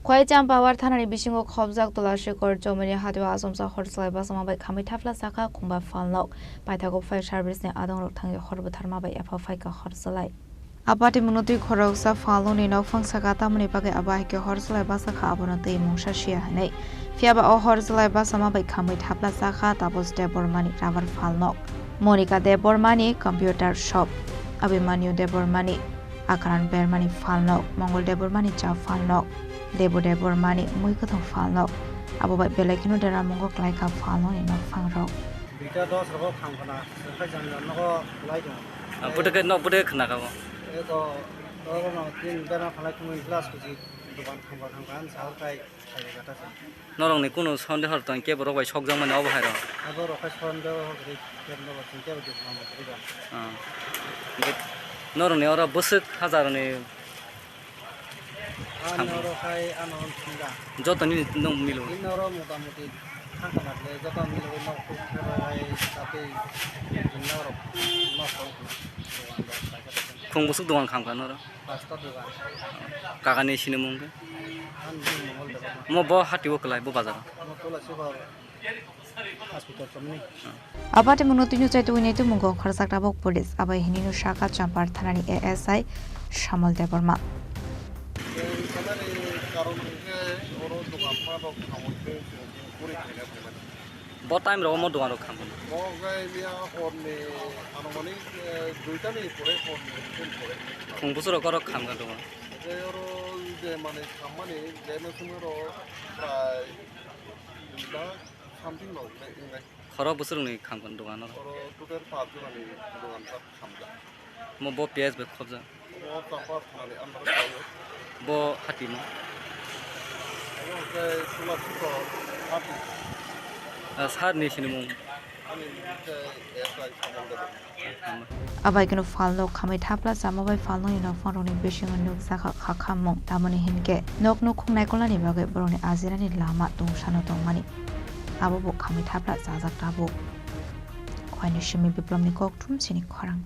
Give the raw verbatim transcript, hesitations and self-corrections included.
Khwai Champawar thanani bisingo khobjak Tulashikor Chomoni hatio achomsa hor chwlai bachama bai khamwi thapla chakha khungba phalnok. Paithago fire service ni adongrok thangwi hor bwtharma bai epha phaikha hor chwlai. Abati munotwi khoroksa phalnokni nokphang saka tamoni bagwi abo hai khe hor chwlai bachakha abono twi mungsa siya hinwi. Phiyaba o hor chwlai bachama bai khamwi thapla chakha Tapos Debbarmani rubber phalnok, Monika Debbarmani computer shop, Abhimanyu Debbarmani Akaran bermani phalnok, Mongol Debbarmani cha phalnok, Debu Debbarmani mui kwthwng phalnok, abo bai belai kheno deramungo klaikha phalnokni nokphangrok. Duita dos rogo kham khna, wngkha jang jang nogo lai tongo. Ah, bwtwi khe nok bwtwi khna kha bo. Eko, oro no tin bera phalai khumui glass kuchi dokan kham kham khan sahor kai. Norokni kunu sonde hor tong kebo rok bai sokjakmani obo hai rok? Abo rok hai sonde hor gri kebo rok tong kebo dukno mo gri ba. Ah. Norokni oro bwswk hajarni. Ano rok hai ano tong da. Joto ni nong milo. Ino ro mota moti khang khana le joto milo nok khuk khe bai tapi norok nok khuk. Khung bwswk dogan kham kha norok? Pasta dogan. Kakani sinimung khe? Ani sinimung Mongol Debbarma. Mo bo hati o kwlai, bo bazar o? Mo Tulashikor hospital chomni. Abati mungo tino chai tugui nai tumung kok kharjak tabok police. Abai hinino saka Champar thanani A S I Shamol Debbarma. Tei sanani karon hwnkhe oro dogan ma rok khamwi tei chwng kuri khaina phaimani. Bo time rogo mo dogan rok kham hwn? Bo wngkha miya horni anumanik, eh, duita ni pore, horni tin pore. Khung bwswk rok oro kham kha dogan? Tei oro je manwi khammani je no sumui rok prai dui lakh something rok wngnai. Khorok bwswk rokni kham kha dogan oro? Oro total paanch jona ni dogan kha khamjak. Mo bo P S bai khobjak. Bo Champar thanani under o. Bo hati mo? Abo hwnkhe Tulashikor hati. Ah, sir ni sinimung? Ani mung khe S I Shamol Debbarma. Abai kheno phalnok khamwi thapla chama bai phalnokni nokphangrokni bisingo nukjakha kha khammung. Tamoni hinkhe nokno khung naikolnani bagwi borokni ajirani lama tungsano tongmani. Abo bo khamwi thapla chajak tabuk. Khwaini simi Biplomni kokthum chini khorang.